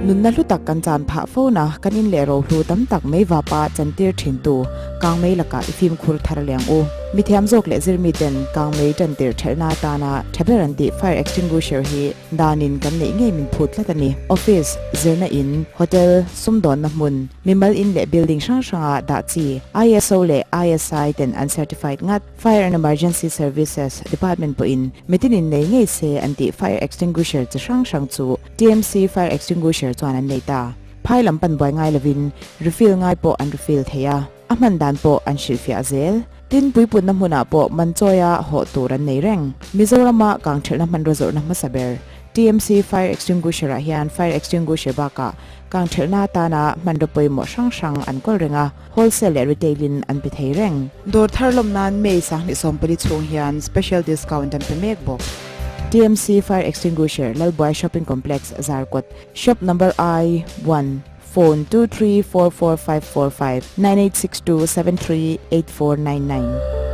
Nunna hlu tak kan chan phah fo na, kan in leh rohlu tam tak mei vapa chantir thintu kangmei lakah i fimkhur thar leh ang u. Mithiam zawk leh zirmi ten kangmei tantir thelhna atana tha ber an tih fire extinguisher hi danin kan neih ngei min phut tlat a ni. Office, zirna in, hotel, sumdawnna hmun, mimal in leh building hrang hranga dah chi ISO leh ISI ten an certified ngat. Fire and Emergency Services Department pawhin mitin in nei ngei se an tih fire extinguisher chi hrang hrang chu TMC fire extinguisher chuan an nei ta. Phai lam pan buai ngai lovin refill ngai pawh an refill thei a, a hman dan pawh an hrilhfiah zel. Tin, puipunna hmunah pawh man chawia hawh tur an nei reng. Mizorama kangthelhna hmanraw zawrhna hmasa ber TMC fire extinguisher ah hian fire extinguisher bakah kangthelhna atana hmanraw pawimawh hrang hrang an kawl reng a. Wholesale leh retail in an pe thei reng. Dawr thar lawm nan May 2014 chhung hian special discount an pe mek bawk. TMC Fire Extinguisher, Lalbuai Shopping Complex, Zarkawt, Shop Number I, one, Phone 2344545 9862738499.